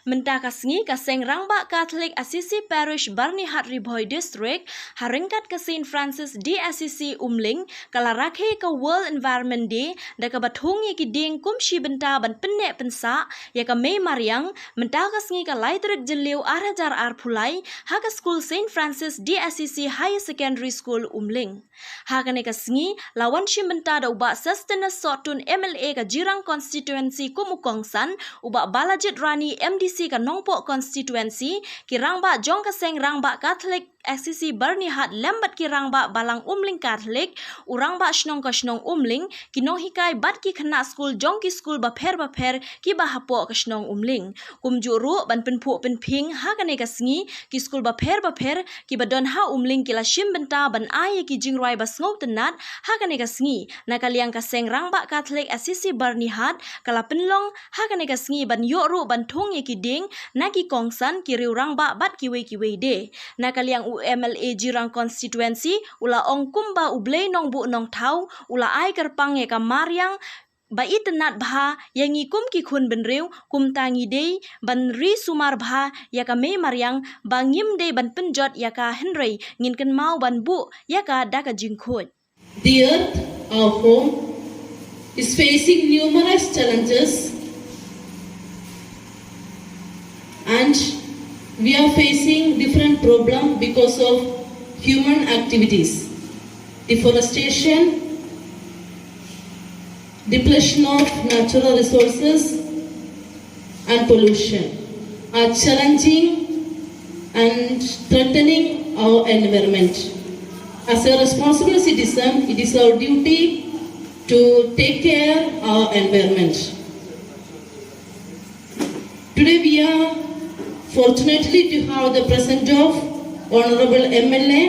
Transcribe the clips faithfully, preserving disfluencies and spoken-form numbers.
Mynta ka sngi ka Seng Rangbah Catholic Assisi Parish Byrnihat Ri Bhoi District, ha ryngkat ka Saint Francis de Assisi Umling, ka la rakhe ka World Environment Day da kaba thung ïa ki dieng kum shi bynta ban pynneh pynsah ïa ka mei mariang. Mynta ka sngi ka lai tarik Jylliew ar hajar arphew lai, ha ka skul Saint Francis de Assisi Higher Secondary School Umling. Ha kane ka sngi la wan shim bynta da u Bah Sosthenes Sohtun, M L A ka Jirang Constituency kum u kongsan, u Bah Balajied Rani, M D C ka Nongpoh Constituency, ki rangbah jong ka Seng Rangbah Catholic Assisi Byrnihat lem bad ki rangbah Balang Umling Catholic, u rangbah shnong ka shnong Umling, ki nonghikai bad ki khynnah skul jong ki skul bapher bapher kiba hapoh ka shnong Umling. Kumjuh ruh ban pynphuh pynphieng ha kane ka sngi, ki skul bapher bapher kiba don ha Umling ki la shim bynta ban ai ïa ki jingrwai ba sngewtynnat ha kane ka sngi. Na ka liang ka Seng Rangbah Catholic Assisi Byrnihat ka la pynlong ha kane ka sngi ban ïoh ruh ban thung ïa ki dieng na ki kongsan, ki riew rangbah bad kiwei kiwei de. Na ka liang u M L A Jirang Constituency u la ong kumba U Blei Nongbuh Nongthaw u la ai kyrpang ïa ka mariang ba itynnat bha ïa ngi kum ki khun bynriew, kumta ngi dei ban ri sumar bha ïa ka mei mariang, ba ngim dei ban pynjot ïa ka hynrei ngin kynmaw ban buh ïa ka da ka jingkhuid. The earth, our home, is facing numerous challenges, and we are facing different problems because of human activities, deforestation, depletion of natural resources, and pollution are challenging and threatening our environment. As a responsible citizen, it is our duty to take care our environment. Today we are fortunately to have the presence of Honorable M L A,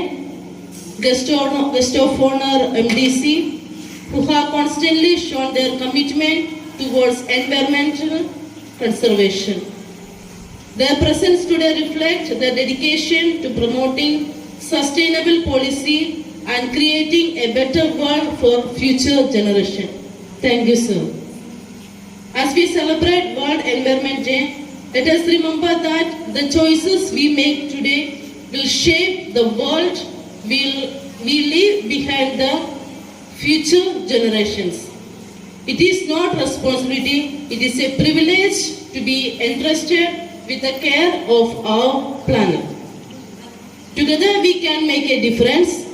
Guest of, Guest of Honor M D C, who have constantly shown their commitment towards environmental conservation. Their presence today reflects their dedication to promoting sustainable policy and creating a better world for future generation. Thank you, sir. As we celebrate World Environment Day, let us remember that the choices we make today will shape the world we'll, we leave behind the future generations. It is not responsibility, it is a privilege to be entrusted with the care of our planet. Together we can make a difference.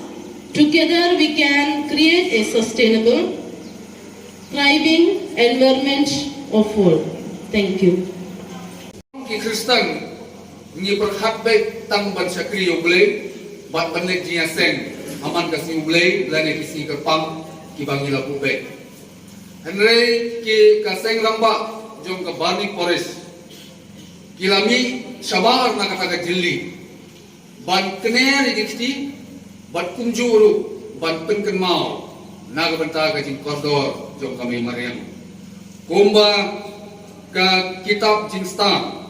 Together we can create a sustainable, thriving environment of all. Thank you. Ki Khristan ngi pyrkhat beit tang ban shakri ïa U Blei bad ban leh jingïaseng ha man ka sngi U Blei lane ki sngi kyrpang kiba ngi la buh beit. Hynrei ki ka seng rangbah jong ka Byrni Parish ki la mih shabar na kata ka jylli ban kner ïa ki kti bad kumjuh ruh ban pynkynmaw na ka bynta ka jingkordor jong ka mei mariang. Kumba ka kitab Jingstad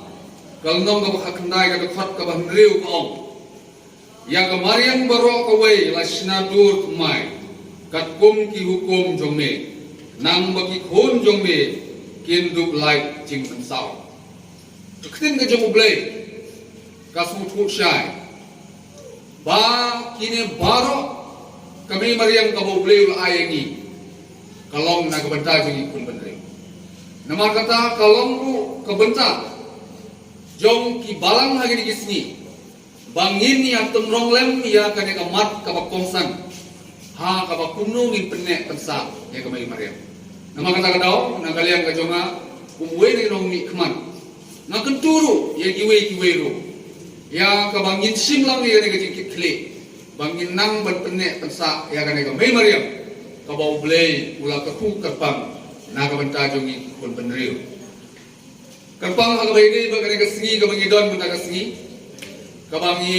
ka lynnong kaba khatkhyndai ka dkhot kaba hynriew ka ong, ïa ka mariang baroh kawei la shna dur thymmai katkum ki hukum jong me, nangba ki khun jong me kin dup lait jingpynsaw. Ka ktien ka jong U Blei ka sngewthuh shai ba kine baroh ka mei mariang kaba U Blei u la ai ïa ngi ka long na ka bynta jong ngi khun bynriew. Namar kata ka long ruh ka bynta jong ki balang ha kine ki sngi ba ngin ïa tymrong lem ïa kane ka mat kaba kongsan ha kaba kumno ngin pynneh pynsah ïa ka mei mariang. Namar kata ka daw na ka liang ka jong nga kum uwei na ki nongmihkhmat, nga kyntu ruh ïa kiwei kiwei ruh ïa kaba ngin shim lang ïa kane ka jingkitkhlieh ba ngin nang ban pynneh pynsah ïa kane ka mei mariang kaba U Blei u la kyrkhu kyrpang na ka bynta jong ngi khun bynriew. Kyrpang ha kaba ïadei bad kane ka sngi kaba ngi don mynta ka sngi, kaba ngi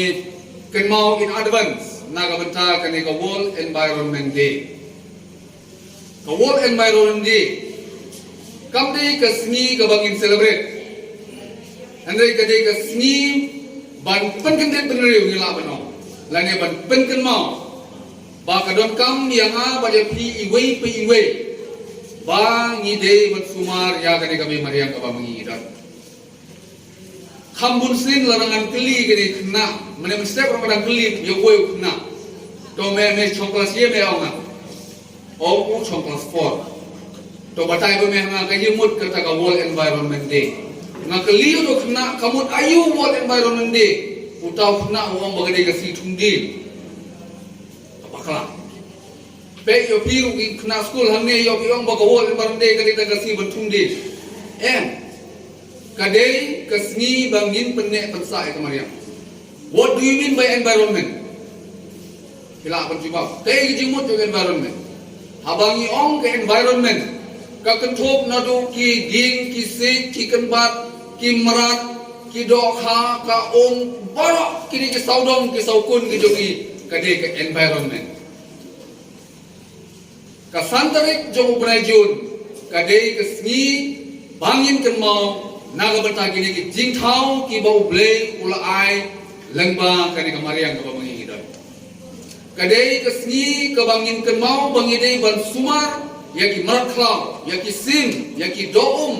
kynmaw in advance na ka bynta kane ka World Environment Day. Ka World Environment Day kam dei ka sngi kaba ngin celebrate, hynrei ka dei ka sngi ban pynkyndit bynriew ngi lah ban ong, lane ban pynkynmaw ba ka donkam ïa nga bad ïa phi iwei pa iwei ba ngi dei ban sumar ïa kane ka mei mariang kaba ma ngi ngi don. Kham bun sien la dang kylli kine ki khynnah, mane mynstep ruh ka dang kylli ïa uwei u khynnah. To me, me shong klas ïa me, ong nga. Ong u shong klas four. To batai ba me ha nga, ka ïa mut kata ka World Environment Day. Nga kylli u khynnah ka mut aïu World Environment Day. Uta u khynnah u ong ba ka dei ka sngi thung dien. Ka bakla. Peit ïa phi ruh ki khynnah skul hangne, ïa phi ong ba ka World Environment Day ka dei ka sngi ban thung dien. Em. Ka dei ka sngi ba ngin pynneh pynsah ïa ka mariang. What do you mean by environment? Phi lah ban jubab. Kaei ka jingmut jong environment? Haba ngi ong ka environment, ka kynthup naduh ki dieng, ki siej, ki kynbat, ki mrad, ki dohkha, ka um, baroh kine ki sawdong, ki sawkun ki jong ngi, ka dei ka environment. Ka san tarik jong u bnai Jun, ka dei ka sngi ba ngin kynmaw na ka bynta kine ki jingthaw kiba U Blei u la ai lyngba kane ka mariang kaba ma ngi ngi don. Ka dei ka sngi kaba ngin kynmaw ba ngi dei ban sumar ïa ki mrad khlaw, ïa ki sim, ïa ki doh um,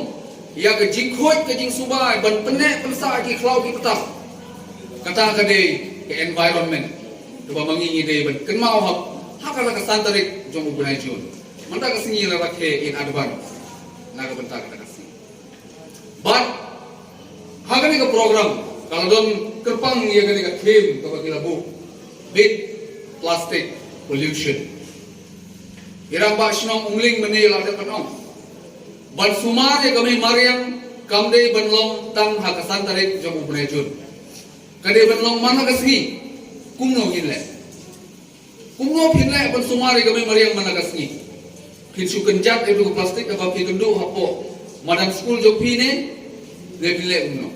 ïa ka jingkhuid ka jingsuba, ban pynneh pynsah ïa ki khlaw ki btap. Kata ka dei ka environment kaba ma ngi ngi dei ban kynmaw ha, ha kata ka san tarik jong u bnai Jun. Mynta ka sngi la rakhe in advance na ka bynta kata ka sngi. Bad ha kane ka program ka la don kyrpang ïa kane ka theme kaba ki la buh, Beat Plastic Pollution. I rangbah shnong Umling mynne la dep ban ong, ban sumar ïa ka mei mariang kam dei ban long tang ha ka san tarik jong u bnai Jun. Ka dei ban long man la ka sngi. Kumno ngin leh? Kumno phin leh ban sumar ïa ka mei mariang man la ka sngi? Phin shu kynjat ïa ka plastik kaba phi kynduh hapoh madan skul jong phi ne? Ne phin leh kumno?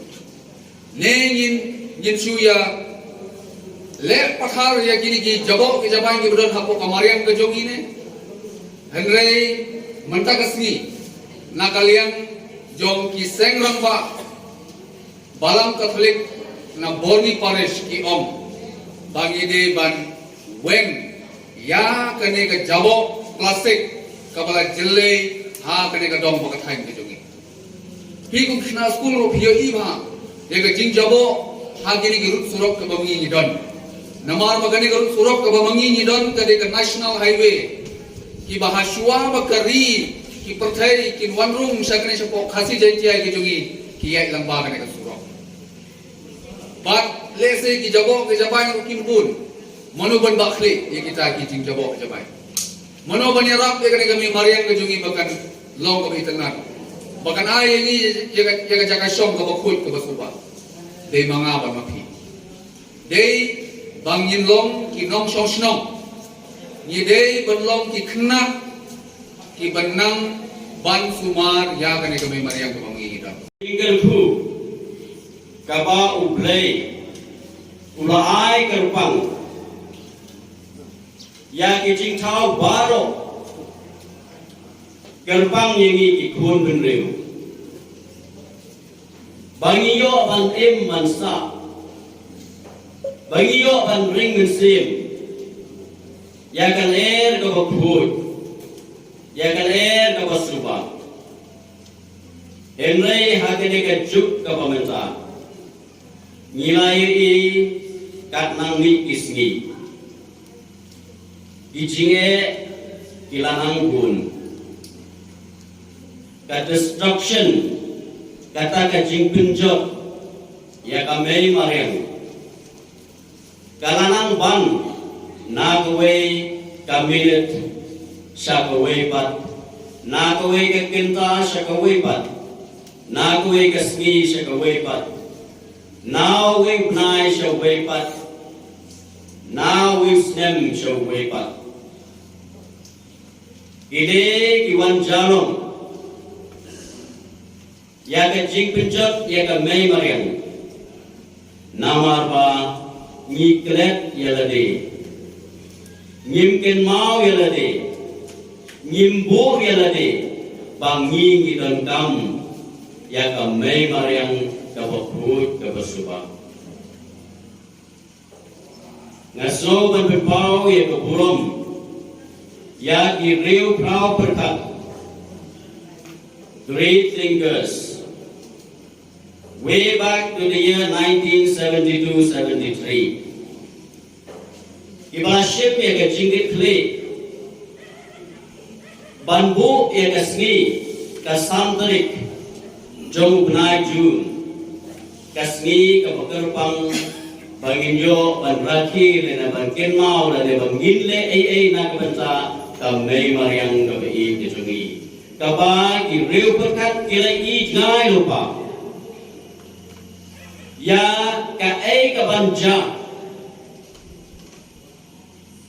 Ne ngin, ngin shu ïa leh pathar ïa kine ki jaboh ki jabai kiba don hapoh ka mariang ka jong ngi ne? Hynrei mynta ka sngi, na ka liang jong ki seng rangbah Balang Katholik na Borni Parish ki ong ba ngi dei ban weng ïa kane ka jaboh plastik kaba la jyllei ha kane ka dong ba ka thaiñ ka jong ngi. Phi kum ki khynnah skul ruh phi ïohi bha ïa ka jingjaboh ha kine ki rud surok kaba ma ngi ngi don. Namar ba kane ka rud surok kaba ma ngi ngi don ka dei ka National Highway. Kiba ha shuwa ba ka ri, ki pyrthei kin wan rung sha kane shapoh Khasi Jaiñtia ka jong ngi, ki ïaid lyngba kane ka surok. Bad lehse ki jaboh ki jabai ruh kim bun. Mano ban bah khlieh ïa kita ki jingjaboh jabai? Mano ban ïarap ïa kane ka mei mariang ka jong ngi ba kan long kaba itynnad, ba kan ai ïa ngi ïa ka, ïa ka jaka shong kaba khuid kaba suba? Dei ma nga bad ma phi. Dei ba ngin long ki nongshong shnong. Ngi dei ban long ki khynnah kiban nang ban sumar ïa kane ka mei mariang kaba ma ngi ngi don. Kyrkhu kaba U Blei u la ai kyrpang ïa ki jingthaw baroh, kyrpang ïa ngi ki khun bynriew, ba ngi ïoh ban im ban sah, ba ngi ïoh ban ring mynsiem ïa ka lyer kaba khuid, ïa ka lyer kaba suba. Hynrei ha kane ka juk kaba mynta, ngi la ïohi kat nang mih ki sngi, ki jingeh ki la nang bun. Ka destruction, kata ka jingpynjot ïa ka mei mariang, ka la nang ban na kawei ka minit sha kawei pat, na kawei ka kynta sha kawei pat, na kawei ka sngi sha kawei pat, na uwei u bnai sha uwei pat, na uwei u snem sha uwei pat. Ki dei ki wan jia long ïa ka jingpynjot ïa ka mei mariang. Namar ba ngi klet ïa lade, ngim kynmaw ïa lade, ngim buh ïa lade ba ngi ngi donkam ïa ka mei mariang kaba khuid kaba suba. Nga sngew ban pynpaw ïa ka burom ïa ki hynriew phra pyrkhat, great thinkers, Way back to the year nineteen seventy-two seventy-three, kiba la shim ïa ka jingkitkhlieh ban buh ïa ka sngi ka san tarik jong u bnai June, ka sngi kaba kyrpang ba ngin ïoh ban rakhe lane ban kynmaw lane ba ngin leh ei ei na ka bynta ka mei mariang kaba ïeit ka jong ngi, kaba ki riewpyrkhat ki la ïeit jngai lypa. Ïa kaei kaban jia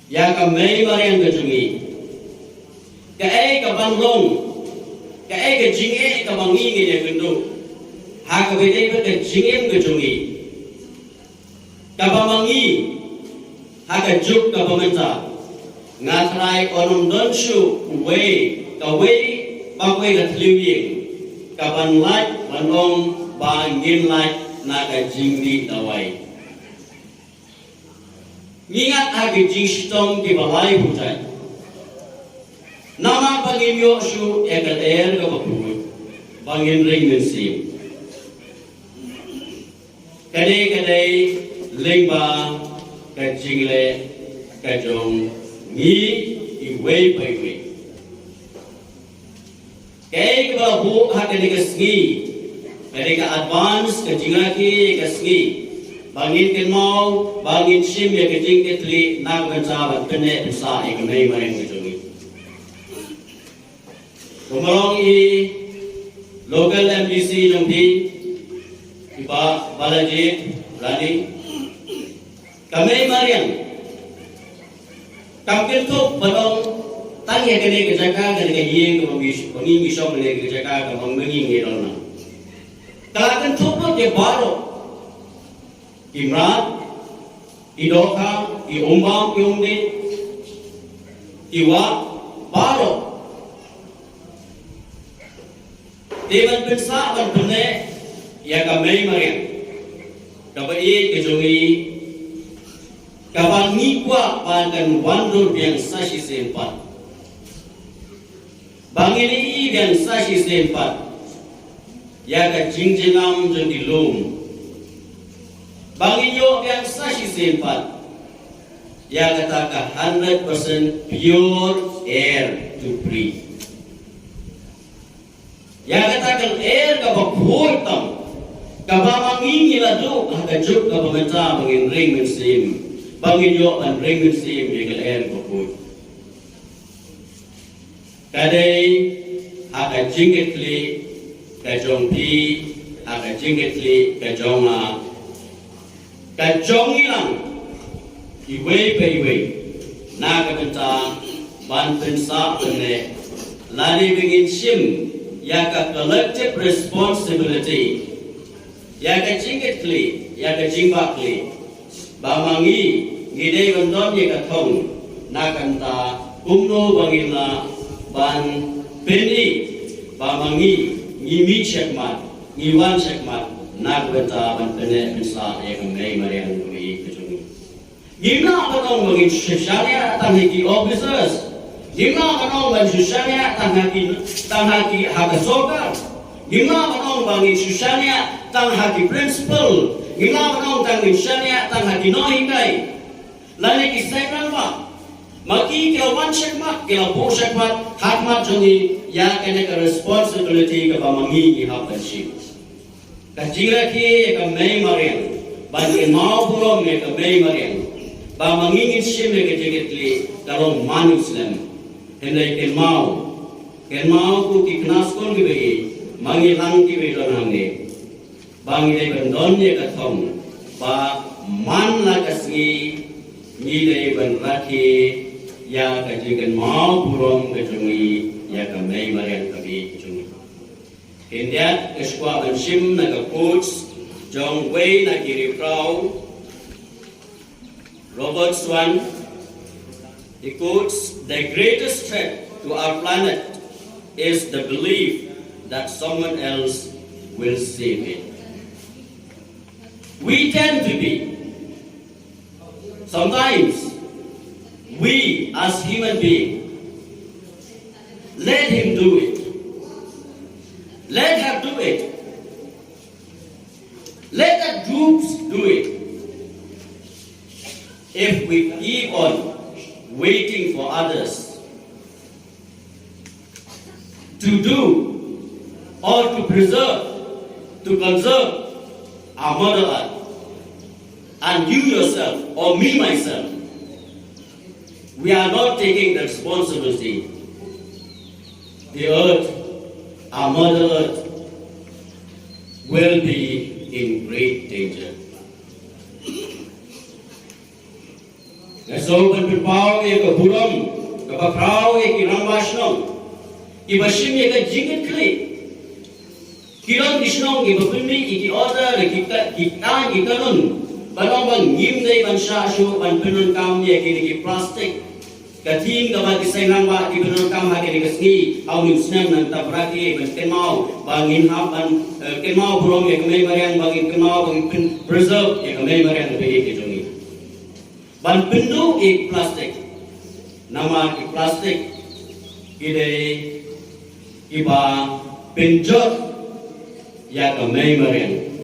ïa ka mei mariang ka jong ngi, kaei kaban long, kaei ka jingeh kaba ngi ngin ïakynduh ha kaba ïadei bad ka jingim ka jong ngi, kaba ma ngi ha ka juk kaba mynta. Nga trai, ym don shuh uwei, kawei pa kawei ka thliew ïing kaban lait ban ong ba ngin lait na ka jingdih dawai. Ngi ngat ha ki jingshitom kiba lai pyrthei. Namar ba ngim ïoh shuh ïa ka lyer kaba khuid ba ngin ring mynsiem. Ka dei, ka dei lyngba ka jingleh ka jong ngi iwei pa iwei. Kaei kaba la buh ha kane ka sngi, ka dei ka advance ka jingrakhe ka sngi, ba ngin kynmaw, ba ngin shim ïa ka jingkitkhlieh na ka bynta ban pynneh pynsah ïa ka mei mariang ka jong ngi. Kumba ong i local M D C jong phi, i Bah Balajied Rani, ka mei mariang kam kynthup ba dei tang ïa kane ka jaka, kane ka ïing kaba ngi, ba ngi ngi shong, kane ka jaka kaba ngi ngi don lang. Ka la kynthup lut ïa baroh, ki mrad, ki dohkha, ki umbam, ki umdih, ki wah, baroh. Te ban pynsah ban pynneh ïa ka mei mariang kaba ïeit ka jong ngi, kaba ngi kwah ba kan wandur biang sa shisien pat, ba ngin ïohi biang sa shisien pat ïa ka jingjngam jong ki lum, ba ngin ïoh biang sa shisien pat ïa kata ka hundred percent pure air to breathe. Ïa kata ka air kaba khuid tam, kaba ma ngi ngi la duh ha ka juk kaba mynta ba ngin ring mynsiem, ba ngin ïoh ban ring mynsiem ïa ka air kaba khuid. Ka dei ha ka jingkitkhlieh ka jong phi, ha ka jingkitkhlieh ka jong nga, ka jong ngi lang iwei pa iwei, na ka bynta ban pynsah pynneh, lane ba ngin shim ïa ka collective responsibility, ïa ka jingkitkhlieh, ïa ka jingbakla, ba ma ngi ngi dei ban don ïa ka thong na ka bynta kumno ba ngin lah ban pyni ba ma ngi ngi mih shakhmat, ngi wan shakhmat na ka bynta ban pynneh pynsah ïa ka mei mariang ka jong ngi. Ngim lah ban ong ba ngin shu shaniah tang ha ki officers. Ngim lah ban ong ban shu shaniah tang ha ki, tang ha ki, ha ka sorkar. Ngim lah ban ong ba ngin shu shaniah tang ha ki principal. Ngim lah ban ong tang ngin shaniah tang ha ki nonghikai. Lane ki seng rangbah. Ma ki ki la wan shakhmat, ki la buh shakhmat ha khmat jong ngi ïa kane ka responsibility kaba ma ngi ngi hap ban shim. Ka jingrakhe ïa ka mei mariang, ban kynmaw burom ïa ka mei mariang, ba ma ngi ngin shim ïa ka jingkitkhlieh ka long mano slem. Hynrei kynmaw, kynmaw ko ki khynnah skul kiba ïeit, ma ngi lang kiba don hangne, ba ngi dei ban don ïa ka thong ba man la ka sngi ngi dei ban rakhe ïa ka jingkynmaw burom ka jong ngi ïa ka mei mariang kaba ïeit ka jong ngi. Khyndiat nga sngewkwah ban shim na ka quotes jong uwei na ki riewkhraw, Robert Swan. He quotes, "The greatest threat to our planet is the belief that someone else will save it." We tend to be Sometimes we as human beings, let him do it. Let her do it. Troops do it. If we keep on waiting for others to do or to preserve, to conserve our mother earth, and you yourself or me myself, we are not taking the responsibility, the earth, our mother earth, will be in great danger. Nga sngewbha ban pynpaw ïa ka burom kaba khraw ïa ki rangbah shnong kiba shim ïa ka jingkitkhlieh. Ki long ki shnong kiba pynmih ïa ki order, ki ka, ki aiñ, ki kanun, ba long ba ngim dei ban shah shuh ban pyndonkam ïa kine ki plastik. Ka theme kaba ki seng rangbah ki pyndonkam ha kine ki sngi, ha une u snem, nangta ba ki ban kynmaw ba ngin hap ban, eh, kynmaw burom ïa ka mei mariang, ba ngin kynmaw, ba ngin pyn-, preserve ïa ka mei mariang kaba ïeit ka jong ngi. Ban pynduh ïa ki plastik. Namar ki plastik ki dei kiba pynjot ïa ka mei mariang.